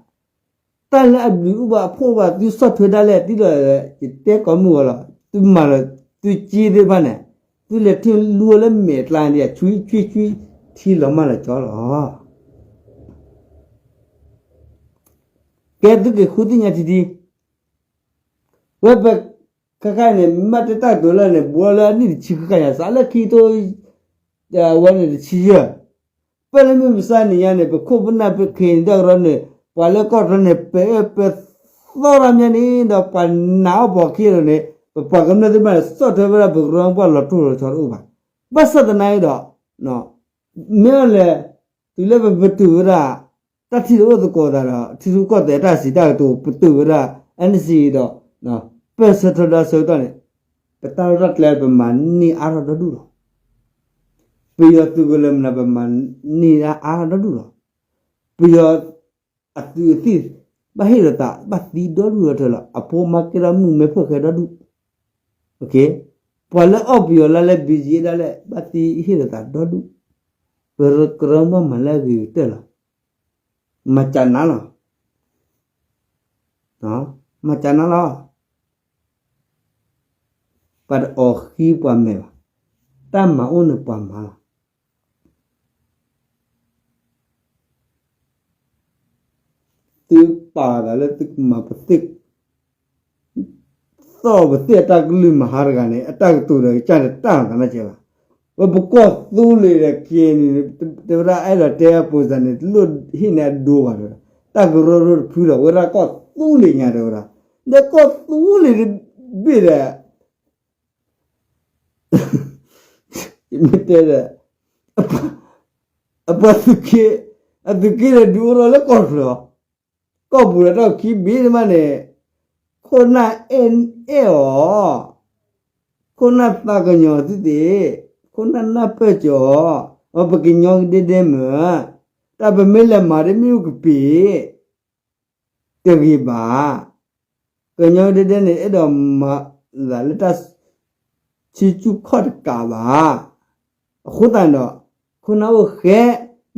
တၢ်လၢအဘျုးအိၣ်ဘၣ်အဖှိၣ်ဘၣ်သုဆီၣ်ထွဲဒၣ်လဲာ်တံၢ်လီၤ, ယတဲကိးမုၢ်ဂီၤလီၤ, သုမၤလီၤသုက့သ့ၣ်တဖၣ်န့ၣ်, သုလဲၤထံၣ်လူၤဝဲလၢမဲာ်အကျါန့ၣ် ဆွံဆွံဆွံ ထံလီၤမၢ်လီၤကၠီလီၤ. ကဲသုက့ၤဃုသ့ၣ်ညါထံထံ, ဝဲပ ခဲခါန့ၣ် မ့ၢ်တၢ်ကတိၤလၢန့ၣ် ဘူးလီၤလၢအနံၣ်တဆံဃုခါညါ စးလၢခံကထိ ဝဲန့ၣ်တဆံယဲၢ်, ပလၢမုၢ်မဆါနံၤညါန့ၣ် ပခိၣ်ပနၢ်ပခ့ၣ်န့ၣ် တၢ်ကရၢန့ၣ် ပှၤလၢကီၢ်ချၢန့ၣ် ပအၢပသီတၢ်မးန့ၣ်ဒီး ပှၤနာ်အီၣ်ပှၤခံဒီးန့ၣ် ပပှၤကမျၢၢ်သ့ၣ်တဖၣ်န့ၣ် ဆီၣ်ထွဲဝဲဒၣ်ပကရၢပှၤလီၤတိၢ်လီၤဆီတအိၣ်ဘၣ်. ဘၣ်ဆၣ်သနာ်က့ဒီး မ့ၢ်အီၤလဲၣ်, တုၤလၢပပတုာ်ဝဲဒၣ် တၢ်ထံၣ်တအိၣ်သကိးသးဒီး ထံရူၢ်ကီၢ်သဲးတၢ်စံးတၢ်ကတိၤ ပတုာ်ဝဲဒၣ် NCA ဒီး ပၢၢ်ဆၢထၢၣ်ဒၣ်ဆၢကတီၢ်န့ၣ် ပတၢ်ရဲၣ်တၢ်ကျဲၤ ပမၤန့ၢ်အါထီၣ်ဒီဒူၣ်လီၤ. ပယီၤသုးကလၢၤမနုၤ ပမၤန့ၢ်အါထီၣ်ဒီဒူၣ်လီၤ. ပယီၤအသုးအသံၣ် ဘၣ်ဟ့ၣ်လီၤသး ဘၣ်သံဒီဒူၣ်ဒီထၢလီၤ. အဖိမါကဲထီၣ်မုၣ်မဲဖိၣ်ဃဲဒီဒူၣ်. ပှၤလၢအီၣ်ပယီၤလၢလၢ BGF ဒၣ်လဲာ် ဘၣ်သံဟ့ၣ်လီၤသးဒီဒူၣ်. ပကရၢမိၢ်မၤလၢအဂ့ၤကတၢၢ်လီၤ. မၤစၢၤနၤလီၤ. မၤစၢၤနၤလီၤ. ပှၤတအီၣ်ဃံပှၤမဲာ်ဘၣ်. တၢ်မၤအိၣ်န့ၣ်ပှၤမၤလီၤ. သုပာ်သးလၢသုကမၤပသ့ၣ် သီၣ်ပသ့ၣ်အတၢ်ကလုၢ်မဟါတဂၤန့ၣ် အတၢ်ကတိၤဒီးကစၢ်န့ၣ်တၢ်သးနီၢ်ကဲဘၣ်. ဝဲပကီၢ်သူလ့ၤဒီးက့ၤန့ၣ် တဲဝဲဒၣ်အဲၣ်ဒိးတဲအပူၤစၢ်န့ၣ် တလိၣ်ဟ့ၣ်န့ၢ်အဒိဘၣ်တဲဝဲဒၣ်. တၢ်ကရၢကရိတဖုဒီး ဝဲဒၣ်ကီၢ်သူလ့ၤညါတဲဝဲဒၣ်. ဒီးကီၢ်သူလ့ၤတဘ့ၣ်ဒီး မ့ၢ်တဲဒီး အပှၤသုးက့ အသုးက့ဒီးဒုးအိၣ်ထီၣ်လၢကီၢ်ချၢအီၤ, ကီၢ်ပူၤဒီးတၢ်ခံဘ့ၣ်တမးန့ၣ် ခိၣ်နၢ်အဲၣ်အဲၣ်အီၤ, ခိၣ်နၢ်သးကညီၤသုသ့ၣ်, ခိၣ်နၢ်နၢ်ပၢၢ်စၢၤအီၤ, အပကညီကဒဲဒဲမ့ၢ်, တၢ်ပမ့ၢ်လဲၤမၤဒ်မ့ၣ်အူကပ့ၤ တဂ့ၤဘၣ်. ကညီဒဲဒဲန့ၣ် အဲၣ်ဒိးမၤသးလၢတၢ် ဆူၣ်ဆူၣ်ခီၣ်တကးဘၣ်. အဃိသတးဒီး ခိၣ်နၢ်အိၣ်ဃဲ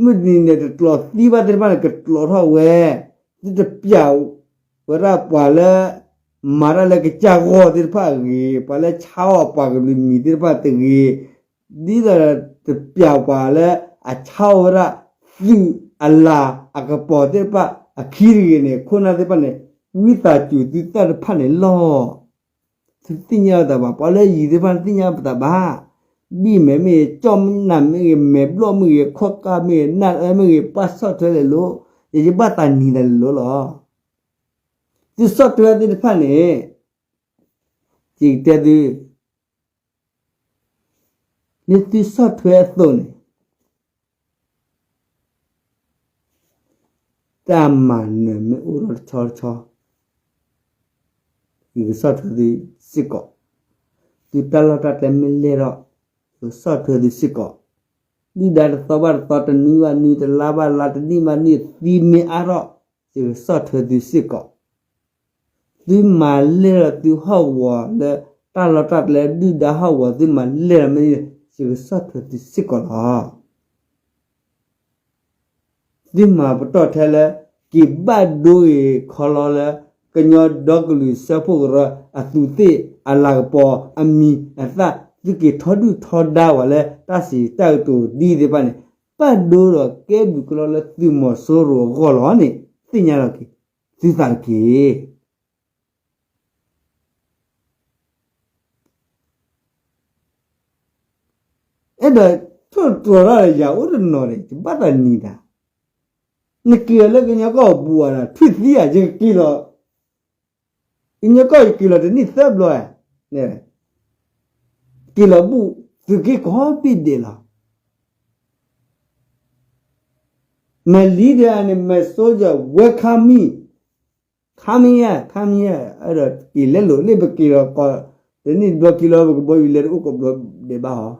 မုၢ်တနံၤန့ၣ် တကျိးသံဘၣ်သ့ၣ်တဖၣ်န့ၣ် ကကျိးထီၣ်ဝဲ, သုတပျးဝဲဒၣ်ပှၤလၢ မၤတၢ်လၢကစၢ်ဂီၢ်သ့ၣ်တဖၣ်အဂ့ၤ, ပှၤလၢဆါအီၣ်ပှၤကလုာ်မံၤသ့ၣ်တဖၣ်တဂ့ၤ, ဒ်သိးတပျးပှၤလၢအဆါအီၣ်ဝဲဒၣ် သုးအလၤအကပီၤသ့ၣ်တဖၣ်အခံတဂ့ၤန့ၣ် ခိၣ်နၢ်သ့ၣ်တဖၣ်န့ၣ် ဝံသးစူၤသုသၣ်တဖၣ်န့ၣ်လီၤ. သုသ့ၣ်ညါလီၤသးဘၣ်, ပှၤလၢယံၤသ့ၣ်တဖၣ်န့ၣ်သ့ၣ်ညါပသးဘၣ်. ဘံၣ်မဲာ်မ့ၢ်ဂ့ၤ, ကၠီၣ်နၢ်မ့ၢ်ဂ့ၤ, မဲာ်ဘျီၣ်မ့ၢ်ဂ့ၤ, ခီၣ်ကၢ်မ့ၢ်ဂ့ၤ, နၢ်အၢမ့ၢ်ဂ့ၤ, ပၢ်ဆီၣ်ထွဲလဲၤလိၤ, ယယဘၣ်သးနံၤတၢ်လဲၤလိၤလီၤ. သုဆီၣ်ထွဲသ့ၣ်တဖၣ်န့ၣ် ယကတဲသု လၢသုဆီၣ်ထွဲအသိးန့ၣ် တၢ်မၤနၢၤမ့ၢ်အိၣ်ထီၣ်တဆီတဆီ ယကဆီၣ်ထွဲသုစ့ၢ်ကီး, သုတၢ်လီၢ်တၢ်ကျဲမ့ၢ်လဲၢ်ထီၣ် ယကဆီၣ်ထွဲသုစ့ၢ်ကီး, ဒုၣ်ဒါတသီဘၣ်တသီ တနွံဘၣ်နွံ တလါဘၣ်လါ တနံၣ်ဘၣ်နံၣ် သံမ့ၢ်အါထီၣ် ယကဆီၣ်ထွဲသုစ့ၢ်ကီး သုမၤလဲၢ်ထီၣ်သုဟီၣ်ကဝီၤလၢတၢ်လီၢ်တၢ်ကျဲ ဒုၣ်ဒါဟီၣ်ကဝီၤ သုမၤလဲၢ်ထီၣ်မ့ၢ်န့ၣ် ယကဆီၣ်ထွဲသုစ့ၢ်ကီးလီၤ. သုမၤပတီၢ်ထဲလၢ က့ၤဘၣ်ဒိဂ့ၤခီလီလၢ ကညီဒီကလုာ်စၢဖှိၣ်ကရၢအသူးသ့ၣ်အလၤကပီၤအမံၤအသၣ် သုက့ၤထီဒုၣ်ထီဒါဝဲလၢတၢ်စံးတၢ်ကတိၤဒ်သ့ၣ်တဖၣ်န့ၣ် ဘၣ်ဒိဒီးကဲဘျုးကလီလၢသုးမီၤစိရိၤအဂီၢ်လီၤန့ၣ် သ့ၣ်ညါလီၤက့ၤ သုသးတက့ၢ်. အဲၣ်ဒိးထိၣ်တြီၤတၢ်ဒီးယၤအိၣ်တနီၤန့ၣ် ယဘၣ်သးနံၤတၢ်, နက့ၤလီၤလၢကညီကီၢ်ပူၤဧါဒီး ထွံၣ်သံဧါ ယကက့ၤလီၤ, ကညီကီၢ်ယက့ၤလီၤတနံၣ်သၢဘျီဧါ, က့ၤလီၤဘူၣ်သုးက့ကိးဘ့ၣ်ဒဲးလီၤ. My leader and my soldier welcome me, come here, come here, အဲၣ်ဒိးက့ၤလဲလိာ်န့ၣ် ပက့ၤလီၤကီး တနံၣ်တဘျီက့ၤလီၤ ပကဘီယူၤလဲတအိၣ်ကဘျီဒဲးဘၣ်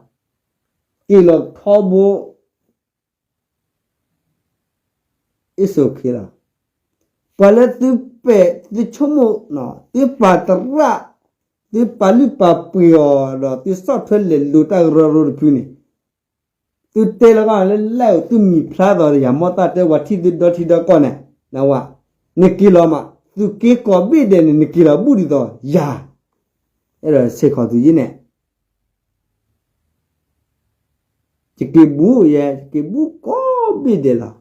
ဟီ, က့ၤလီၤထီဘိ it's okay လီၤ. ပှၤလၢသုပဲာ်သုဆိကမိၣ် သုပာ်သရၣ် သုပာ်လုၢ်ပာ်ပှ့ၤအီၤဒီး သုဆီၣ်ထွဲလဲၤလိာ်တၢ်ကရၢကရိတဖုန့ၣ် သုတဲလီၤဘၣ်လၢ live သုမံၤဖျါသီးဒီးယၤ မီၢ်သၣ်တဲဝဲထံၣ်သုဒီထံဒီကီၢ်န့ၣ် နဝဲ နက့ၤလီၤမး သုးက့ကိးဘ့ၣ်ဒဲးန့ၣ် နက့ၤလီၤဘူၣ်ဒ်သိးယၤ အဲၣ်ဒိးဆဲးခီးသုယဲန့ၣ် ယက့ၤဘူၣ်ယဲ ယက့ၤဘူၣ်ကိးဘ့ၣ်ဒဲးလီၤ.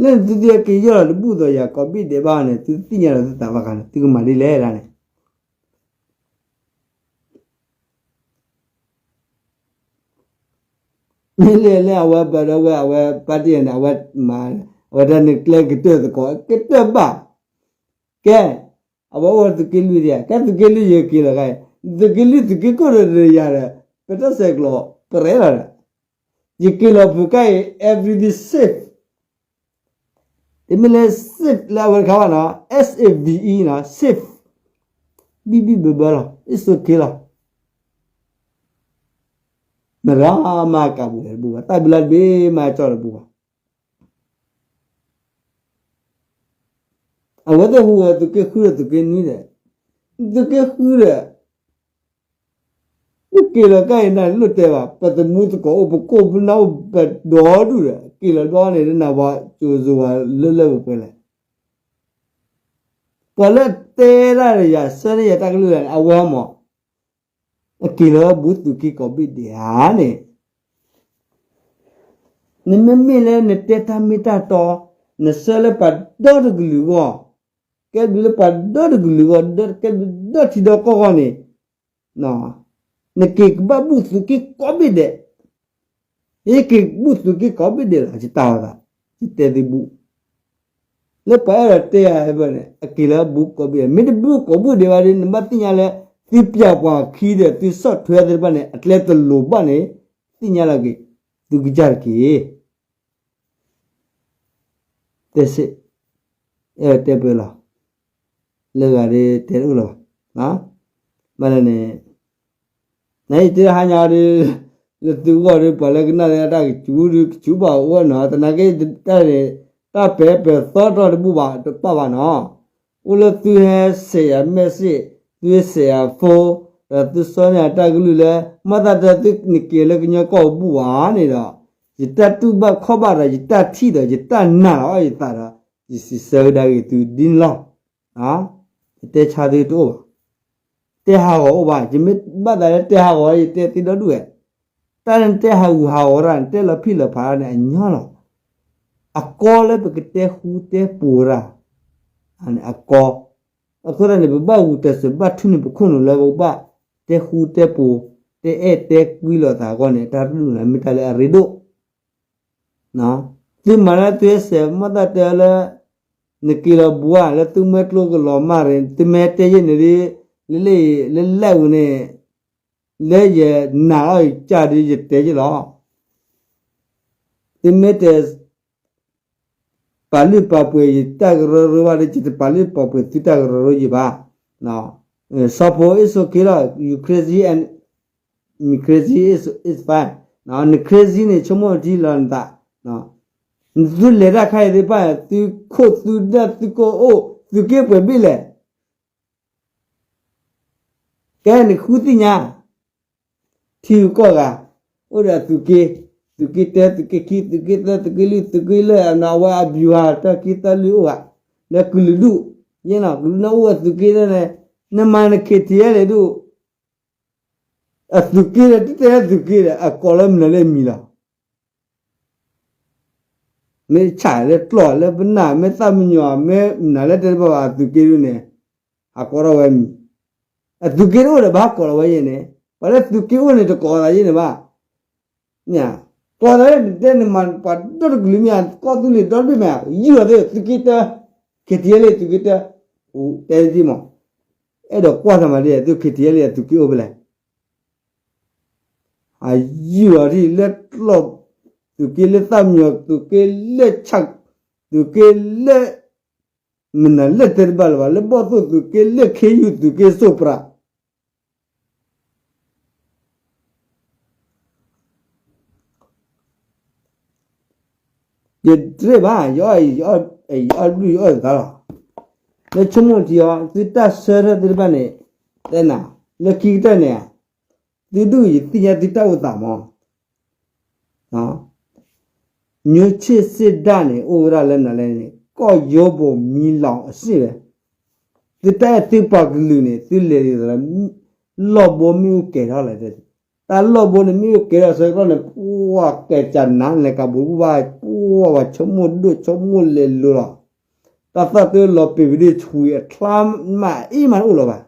လၢသုသုက့ၤယီၢ်လီၤတဘူၣ်သိးယၤကိးဘ့ၣ်ဒဲးဘၣ်န့ၣ် သုသ့ၣ်ညါလီၤသုသးဘၣ်ဃးန့ၣ် သုကမၤဒ်လဲၣ်ဒၣ်န့ၣ် မ့ၢ်လဲၣ်လၢအဝဲဘၣ်ဒီးဝဲ အဝဲပၣ်တံၣ်န့ၣ် အဝဲမၤ အဝဲဒၣ်န့ၣ်ကျဲကတၢၢ်သကိး ကတၢၢ်ဘၣ် ကဲ အဝဲအိၣ်သုးက့လွံၢ်ဒံး ကဲသုးက့လွံၢ်ယက့ၤလီၤခါအံၤ သုးက့လွံၢ်သုးက့ကိၣ်ဒီးယၤဒီး ပတၢ်ဆဲးကျိးပရဲလီၤဒီး ယက့ၤလီၤဖုးခါအံၤ everything safe တမ့ၢ်လၢ safe လၢအဝဲတခါဘၣ်နီၤ S A V E နီၤ safe ဘံၣ်ဘံၣ်ဘၢဘၢလီၤ it's okay လီၤ မရၤမၤကးဘူးတဘူးဘၣ် တၢ်ဘံလၢတဘ့ၣ်မၤကၠီၣ်တဘူးဘၣ် အဝဲသ့ၣ်ဟူးဂဲၤသုးက့ဃုဒီးသုးက့နွံဒီး သုးက့ဃုဒီး မ့ၢ်က့ၤလီၤကါအံၤနၤလိၣ်တဲဘၣ် ပသမူသကိးအိၣ် ပကိၣ်ပနၢ်အိၣ် ပဒီဒူၣ်ဒီး က့ၤလီၤတဘျီန့ၣ် နဝၤကၠိၤစိၤဝၤလၢလၢပှဲၤပှဲၤလဲၣ် ပှၤလၢတဲတၢ်ဒီးယၤ ဆၢန့ၢ်ယၤတၢ်ကလုၢ်လၢ်န့ၣ် အဝဲမး အက့ၤလီၤဘူၣ်သုးက့ကိးဘ့ၣ်ဒဲးဧါန့ၣ် နမ့မ့ၢ်လၢနတဲတၢ်မ့ၢ်တၢ်တီ နဆၢလၢပှၤဒီတကလုာ်အဂီၢ် ကဲဘျုးလၢပှၤဒီတကလုာ်အဂီၢ် ကဲဘျုးဒီထံဒီကီၢ်အဂီၢ်န့ၣ် နက့ၤကဘၣ်ဘူၣ်သုးက့ကိးဘ့ၣ်ဒဲး ယက့ၤဘူၣ်သုးက့ကိးဘ့ၣ်ဒဲးလီၤ ယတၢ်ဝဲသး ယတဲသုဘူၣ် လၢပှၤအဲၣ်ဒိးတဲယၤန့ၣ် အက့ၤလၢဘူၣ်ကိးဘ့ၣ်ဒဲး မ့ၢ်တဘူၣ်ကိးဘ့ၣ်ဒဲးဘၣ်ဒီး နဘၣ်သ့ၣ်ညါလၢ သုပျၢ်ပှၤခံဒီး သုဆီၣ်ထွဲသ့ၣ်တဖၣ်န့ၣ် အကျဲတလိၤဘၣ်န့ၣ် သ့ၣ်ညါလီၤက့ၤ သုကစၢ်တက့ၢ် တဲစ့ၢ် အဲၣ်တဲပၢၢ်လီၤ လၢဂၤဒ်တဲတအိၣ်လၢၤဘၣ် ဘၣ်လၢန့ၣ် နယတဲဟါညါဒီး လၢသုဂီၢ်ဒီး ပှၤလၢကနၣ်လၢတၢ်ကစူၤဒီး ကစူၤဘၣ်အိၣ်နီၤ သနာ်က့ တၢ်န့ၣ် တၢ်ပဲာ်ပၢၢ်သီတီၢ်တဘူၣ်ဘၣ် တပၣ်ဘၣ်နီၤ အိၣ်လၢသုဟဲစဲးယၤ message, သုဟဲစဲးယၤ phone, ဒီးသုဆှၢန့ၢ်ယၤတၢ်ကလုၢ်လၢ မၤသးတၢ်သုန့ၣ်က့ၤလၢကညီကီၢ်ပူၤဘၣ်န့ၣ်ဒီး, ယတၢ်တူၢ်ဘၣ်ခီၣ်ဘၣ်ဒီး ယတၢ်ထံၣ်ဒီး ယတၢ်နာ်လီၤအီၣ်ယသးဒီး, ယစံးဆၢကဒါက့ၤသုဒ်န့ၣ်လီၤ. ယတဲဆါသုတအိၣ်ဘၣ်. တဲဟးဂီၤအိၣ်ဘၣ်, ယမ့ၢ်ဘၣ်သးလၢတဲဟးဂီၤ ယတဲသ့ဒီဒူၣ်ဝဲ, တၢ်န့ၣ်တဲဟးဂူာ်ဟးဂီၤတၢ်န့ၣ် တဲလီၤဖံးလီၤဖးတၢ်န့ၣ် အညီလီၤ. အကီလၢပကတဲဃူတဲဖိးတၢ်, အန့ၣ်အကီ, အဃိသတးန့ၣ် ပဘၣ်ဂုာ်ကျဲးစၢးဘၣ်ထူန့ၢ်ပခိၣ်နူာ်လၢပကဘၣ်တဲဃူတဲဖိး, တဲအဲၣ်တဲကွံလိာ်သးအဂီၢ်န့ၣ် တၢ်ရ့ဒိၣ်န့ၣ် မ့ၢ်တၢ်လၢအရ့ဒိၣ် သုမၤလၢသုဟဲစဲး မၤသးတၢ်လၢ နက့ၤလီၤဘူးဧါ လၢသုမွဲကျိကလီၤမၢ်ရ့ၣ် သုမ့ၢ်တဲယဲၢ်န့ၣ်ဒ် လၢလၢအံၤ လၢလၢအူန့ၣ် လၢယနာ်အီၣ်ယကၢ်ဒီးယတဲယဲၢ်လီၤ. သုမ့ၢ်တ ပာ်လုၢ်ပာ်ပှ့ၤယတၢ်ကရၢကရိဘၣ်ဒီး ယတပာ်လုၢ်ပာ်ပှ့ၤသုတၢ်ကရၢကရိယံၤဘၣ်. စီၤဖိ it's okay လီၤ you crazy and me crazy is is fine. န crazy န့ၣ် ဆိကမိၣ်ထံလီၤနသး, သုလဲၤတၢ်ခါအံၤသ့ၣ်တဖၣ် သုခိၣ်သုနၢ်သုကအိၣ် သုးက့ပှဲၤဘ့ၣ်လဲၣ် ကဲနဃုသ့ၣ်ညါ ထံဂုၤကီၢ်ဂၤ အိၣ်ဒီးအသုးက့, သုးက့တၢ သုးက့ခံ သုးက့သၢ သုးက့လွံၢ် သုးက့လၢာ် အဝဲအ ဗျူဟာ တၢ်ခံတၢ်လွံၢ်အိၣ်ဘၣ်, လၢကုၢ်လုာ်ဒူၣ်, ယဲၢ်နီၤ ကုၢ်လုာ်န့ၣ်အိၣ်အသုးက့န့ၣ်, နမၤန KTLA ဒူၣ်, အသုးက့ဒီး တတဲလၢသုးက့ဒီး အကိးလၢမနုၤလၢအမံၤလီၤ. မ့ၢ်ဆၣ်လၢကျီၢ်လၢပနၢ် မ့ၢ်သၣ်မံယီၤ မ့ၢ်မနုၤလၢတဲတဘၣ်ဘၣ် အသုးက့ဒူၣ်န့ၣ်, ဟးကိးထီၣ်ဝဲမံၤ, အသုးက့တအိၣ်ဒီးဘၣ်ကိးလီၤဝဲယဲၢ်န့ၣ်, ပှၤလၢသုးက့အိၣ်န့ၣ် တကိးသးယဲၢ်န့ၣ်ဘၣ်. မ့ၢ်ဧါ, ကိးသးလၢတဲနမၤပှၤဒီတကလုာ်မ့ၢ်ဧါ, ကီၢ်သူလ့ၤဒီတဘ့ၣ်မ့ၢ်ဧါ, ယုၢ်လီၤသ့ၣ်သုးက့တၢ, KTLA သုးက့တၢ, အိၣ်တဲဒ်မး, အဲၣ်ဒိးကွၢ်သးမးဒ် သုး KTLA အသုးက့အိၣ်ဖဲလဲၣ်. အယုၢ်အီၤဒ်လၢကျီၢ်, သုးက့လၢသၣ်မံယီၤ သုးက့လၢဆၣ်, သုးက့လၢ မနုၤလၢတဲတဘၣ်လၢၤဘၣ် လၢဘီၣ်သိၣ် သုးက့လၢခ့ယုၢ် သုးက့စိၣ်ပြး ယတရ့ၣ်ဘၣ်, ယအီၣ်ဘျုၣ်ယအီၣ်သးလီၤ. လၢဆိကမိၣ်ထံအီၤ သုတၢ်ဆၢထၢၣ်သ့ၣ်တဖၣ်န့ၣ်, တဲနၤ, လၢခံကတၢၢ်န့ၣ်, သုဒူၣ်ယသ့ၣ်ညါသုတၢ်အိၣ်သးမး, မျိုးချစ်စစ်တပ်န့ၣ် အိၣ်ဝဲဒၣ်လၢနၤလဲၣ်န့ၣ် ကီၢ်ယိဘိမံလီၤအစ့ၣ်ဝဲ, သုတၢ်အဲၣ်သုပှၤကလုာ်န့ၣ် သုလဲၤဒ်သိးလၢ လီၢ်ဘိမ့ၣ်အူကဲၤထီၣ်လဲၣ်, တၢ်လီၢ်ဘိန့ၣ်မ့ၣ်အူကဲၤထီၣ်ဆၢကတီၢ်န့ၣ် ပှၤကဲၤကနၤလဲၤကးဘိပူၤဘၣ် ပှၤဆိကမိၣ်ဒိၣ်ဆိကမိၣ်လဲၤလိၤလီၤ, တၢ်သၣ်သၢလီၤပံာ်ဝံၤဒီးဆူအချါမးအ့ၣ်မးတအိၣ်လီၤဘၣ်.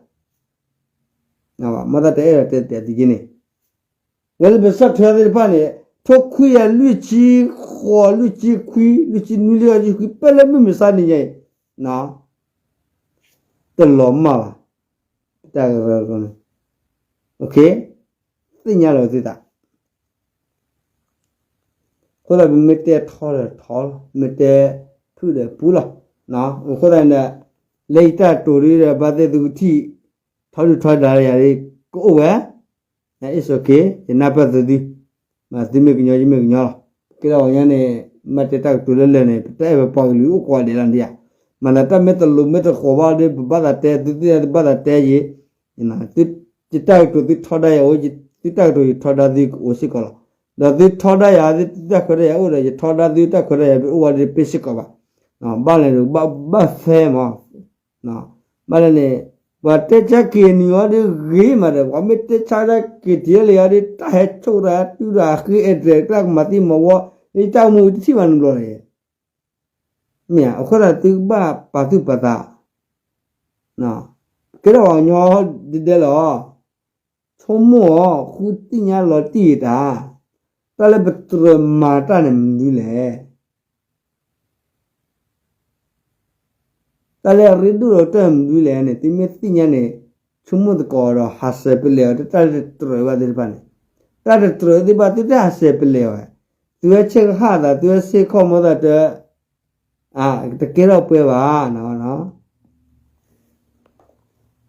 မ့ၢ်တၢ်အဲၣ်ဒိးတဲတဲသုက့န့ၣ်, ဝဲလၢပစံးထီၣ်သ့ၣ်တဖၣ်န့ၣ် ထိခွံယၤလွံၢ်ဆံဃိး လွံၢ်ဆံခွံ လွံၢ်ဆံနွံ လွံၢ်ဆံခွံ ပၢၢ်လၢမုၢ်မဆါတနံၤညါအံၤ, တလီၤမၢ်ဘၣ်, တၢ်ကရၢကရိန့ၣ်, သ့ၣ်ညါလီၤသုသး အဃိသတး ပမ့ၢ်တဲထီဒီးထီလီၤ, မ့ၢ်တဲဖုၣ်ဒီးဖုၣ်လီၤ. အဃိသတးန့ၣ်ဒီး လၢယတၢ်ကတိၤဒ်ဒီး ဘၣ်သ့ၣ်သုကထံၣ် ထီဒုၣ်ထီဒါယၤဒ် ကအိၣ်ဝဲ, န it's okay ယနၢ်ပၢၢ်သုသု, မ့ၢ်သုမ့ၢ်ကညီ ယမ့ၢ်ကညီလီၤ. ကဲထီၣ်ဝဲညါန့ၣ် မ့ၢ်တဲတၢ်ကတိၤလၢလၢာ်န့ၣ် ပတၢ်အဲၣ်ပပှၤကလုာ်အိၣ်ကိးဂၤဒဲးလီၤဒ်ဧါ, မ့ၢ်လၢတၢ်မ့ၢ်တလိၤမ့ၢ်တဃီၤဘၣ်ဒီး ပဘၣ်သးတဲ သုသ့ၣ်ညါသုဘၣ်သးတဲယံၤ ယတၢ်ကတိၤသုထီဒါယၤအိၣ်, သုတၢ်ကတိၤယထီဒါသုကအိၣ်စ့ၢ်ကီးလီၤ. ဒီးသုထီဒါယၤ သုတၢ်ခွဲးတၢ်ယာ်အိၣ်ဒီး ယထီဒါသုတၢ်ခွဲးတၢ်ယာ် ပအိၣ်ဝဲဒၣ်ပ့ၢ်စ့ၢ်ကီးဘၣ်. ဘၣ်လဲၣ် ဘၣ် ဘၣ် fair မး, ဘၣ်လဲၣ်န့ၣ် ပှၤတဲဆါ KNU အီၤဒီးဂ့ၤမးဒီး ပှၤမ့ၢ်တဲဆါဒၣ် KTLA အီၤဒီး တၢ်ဟဲဆိၣ်တၢ်တုၤဒီးအဃ့အဲၣ်တြဲၤ တၢ်ကမၤသံမၤဝီ လၢယတၢ်အိၣ်မူတထံၣ်ဘၣ်နဘျီလီၤ. မ့ၢ်အဃိသတးသုကဘၣ်ပာ်သူၣ်ပာ်သး ကဲထီၣ်ပှၤကညီဒ်ဒဲလီၤ. ဆိကမိၣ်အီၤ ဃုသ့ၣ်ညါလီၤတံၢ်အတၢ်, တၢ်လၢပတြၢၤမၤတၢ်န့ၣ်မနုၤလဲၣ်. တၢ်လၢအရ့ဒိၣ်ဒီးတၢ်မနုၤလဲၣ်န့ၣ် သုမ့ၢ်သ့ၣ်ညါန့ၣ် ဆိကမိၣ်သကိးဒီးဟးဆှဲးပလဲၤအီၤ တၢ်လၢတြၢၤဘၣ်သ့ၣ်တဖၣ်န့ၣ်, တၢ်တတြၢၤသ့ၣ်တဖၣ် သုတဟးဆှဲးပလဲၤအီၤ, သုဝဲဆ့ကဟၣ်သး သုဝဲဆ့ခီၣ်မီသးတၢ် တကဲထီၣ်ပှဲၤဘၣ်,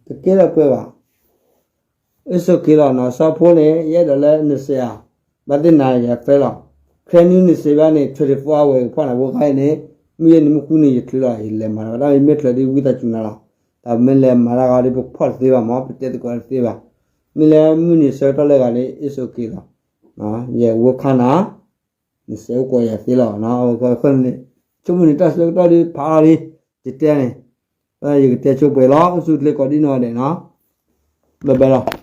တကဲထီၣ်ပှဲၤဘၣ်. အ့ၣ် စ့ၢ်ကီးလီၤ စီၤဖိန့ၣ် ယအဲၣ်ဒိးလၢနစဲးဧါ, ဘၣ်သ့ၣ်နၤယသဲလီၤ. ခဲနုၤနစဲးဘၣ်န့ၣ် twenty-four hour ဖီၣ်နၤဖိခါအံၤန့ၣ်, မုၢ်ယဲၢ်နံၤမုၢ်ဃုနံၤယချုးလီၤ ယလဲၤမၤတၢ်ဝဲဒၣ် ယမ့ၢ်ချုးဒ်ဝံသးစူၤနၤလီၤ. တၢ်မ့ၢ်လဲၤမၤတၢ်ဂီၤဒီး ပဖီၣ်တသ့ဘၣ်မး ပတဲသကိးတသ့ဘၣ်. မ့ၢ်လၢမုၢ်နံၤဆၢကတီၢ်လၢဂၤန့ၣ် it's okay လီၤ. ယ work hard နၤ နစဲးအိၣ်ကိးယၤသ့လီၤ. အဃိန့ၣ် ဆိကမိၣ်န့ၣ် တၢ်ဆၢကတီၢ်ဒ်ဖးအါလံ ယတဲန့ၣ် ယကတဲဆိပှဲၤလီၤ အိၣ်ဆူၣ်ချ့ကိးဒ်နီၢ်ဒဲးနီၤ bye bye လီၤ.